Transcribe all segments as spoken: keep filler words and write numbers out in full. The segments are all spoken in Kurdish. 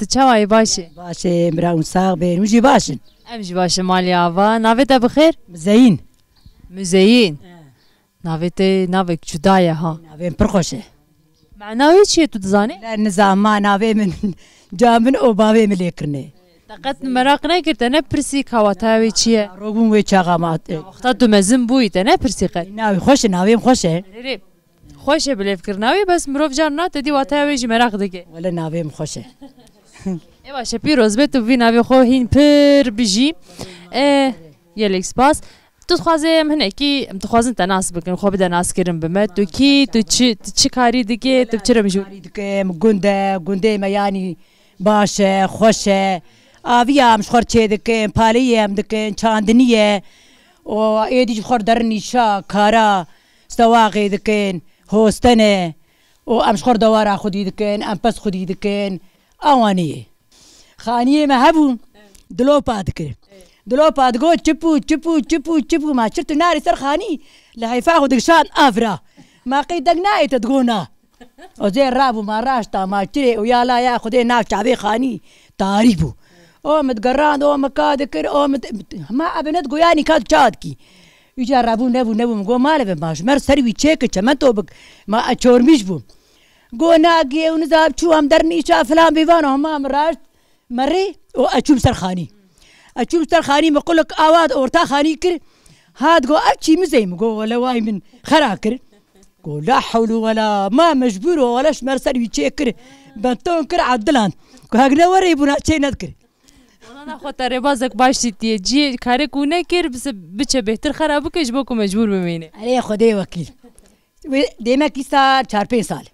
Çawa yî, baş î? Baş e, mira hûn sax bên. Hûn jî baş in? Em jî baş in, malê ava. Navê te bi xêr? Mizeyîn. Mizeyîn. He. Navê te navek cuda ye ha. Navê min pir xweş e. Mana wê çi ye, tu dizanî? Lê nizam, ma navê min ca min û bavê min lê kirine. Te qet meraq nekir, te nepirsî ka wataya wê çi ye? Zarok bûm wê çaxa ma. Wexta tu mezin bûyî, te nepirsî qet? Navê xweş e, navê min xweş e. Erê, xweş e bilêvkirina wê, bes mirov carna te dî wataya wê jî meraq dike. Wele navê min xweş e. Ê baş e, pîroz be, tu vî navê xwe hîn pir bijî. Ê, gelek spas. Tu dixwazê em hinekî, em dixwazin te nas bikin, xwe bide naskirin bi me. Tu kî, tu çi, tu çi karî dikê, tu bi çi re mijûl? Karî dikim, gund e, gundê me yanî baş e, xweş e. Aviya em ji xwe re çê dikin, paleyê em dikin, çandinî ye. Û êdî ji xwe re derin nîşa, kara, stewaxê dikin, hostene. Û em ji xwe re dewara xwedî dikin, em pez xwedî dikin. Awanî ye. Xaniyê me hebû, dilopa dikir. Dilopa digot, "Çipû, çipû, çipû, çipû, ma çir tu narî ser xanî?" Li heyfa xwe dikişand avira. "Ma qey deng nayê te?" Digot, "Na." O zê rabû, ma raşta, ma çirê û ya la ya Xwedê nav çavê xanî tarî bû. O min digerand, o min ka dikir, o min di-, hema ebe ne digot, yanî ka tu ça dikî? Îca rabû, nebû, nebû, min got, "Male be, ma ji mer ser wî çêkir, çemento bik, ma ez çormîş bûm." Go nagê û nizam çû em dernîşa filan bêvan û hema min raşt merê û ez çûm ser xanî. Ez çûm ser xanî, min qulik awa di orta xanî kir. Hat go, "Ev çî mizey?" Min go, "Wele way min xera kir." Go, "La hewlu wela, ma mecbûr o, wele ji mer ser wî çê kir. Beton kir, edilan. Ku hek ne werê bûna çê nedikir." Wala naxwe te rêbazek baş dîtiye. Ciyê karê ku nekir, bise-, biçe bêhtir xera bike ji bo ku mecbûr bimîne. Erê Xwedê wekîl. Wê demek îsa çar pênc sal.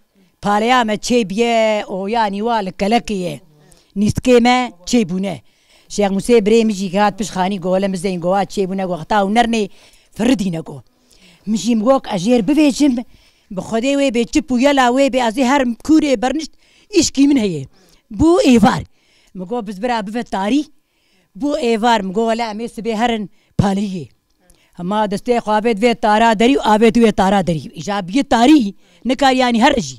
Paleya me çêbiye û yanî wa li kelekê ye. Nîskê me çêbûne. Şêx Musê birê min jî hat pişt xanî go, "Wele Mizeyîn," go, "wa çêbûne," go, "Heta hûn nernê firidîne," go. Min jî min got, "Ez jê re bivêjim, bi Xwedê wê bê çip û yela wê bê, ez ê herim kûrê bernişt, îşkî min heye." Bû êvar. Min got, "Biz bira bive tarî." Bû êvar, min got, "Wele em ê sibê herin paleyê." Hema destê xwe avêt vê tara derî û avêt wê tara derî. Îja biyê tarî, nikar yanî here jî.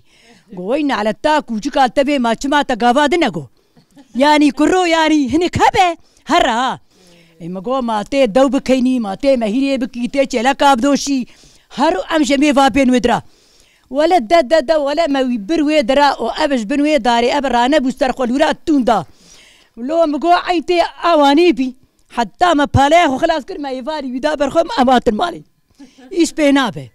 Go, "Wey naleta kûçika te bê, ma çima te gava dine?" Go. Yanî kuro, yanî hinek hebe, here ha. Ê, min go, "Ma tê dew bikeynî, ma tê mehîrê bikî, tê çêleka bidoşî." Her em jê mê va bên wê dira. Wele de, de, de, wele me wî bir wê dira û ev ji bin wê darê, ev ranebû ser xwe lûra tûn da. Lo min go, "Eyn tê awanî bî." Heta me paleya xwe xilas kir, me êvarî wî da ber xwe, em hatin malê. Îş pê nabe.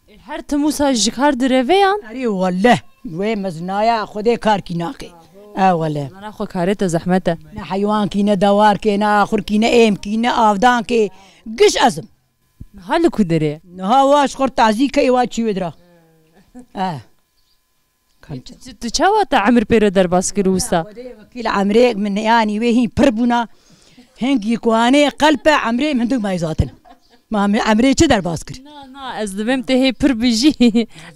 Ê, her tim wisa ji kar direve yan? Erê wele, wê mezinaya Xwedê karkî nake. E wele. Ana xwe karê te zehmet e. Ne heywankî, ne dewarkê, ne axurkî, ne êmkî, ne avdankê. Giş ez im. Niha li ku derê? Niha wa ji xwe tazî key wa çî wê dira. E. Kan çi? Tu, tu çawa te emir pê re derbas kir wisa? Xwedê wekîl emrê min, yanî wê hîn pir bûna. Hingî kuanê qelpe emrê min hindik mayî zaten. Ma min emrê çi derbas kir? Na, na, ez divêm te hê pir bijî.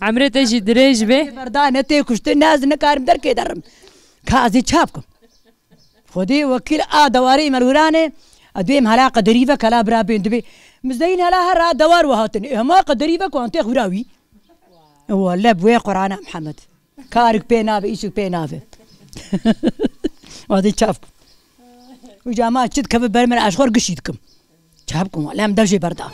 Emrê te jî dirêj be. Berda ne tê kuştin, ne ez nikarim derkê derim. Ka ez ê ça bikim? Xwedê wekîl a dewarê merwirane, a duyêm hela qederî ve kela bira bên dibê. Mizeyîn hela her a dewar we hatin. Ê hema qederî ve ku an tê xwira wî. Wele bi wê Qur'ana Mihemed. Karik pê nabe, îşik pê nabe. Wadê çav kim. Uca ma çi dikeve ber min, ez xwe gişî dikim. Çav kim, wele em dev jê berda.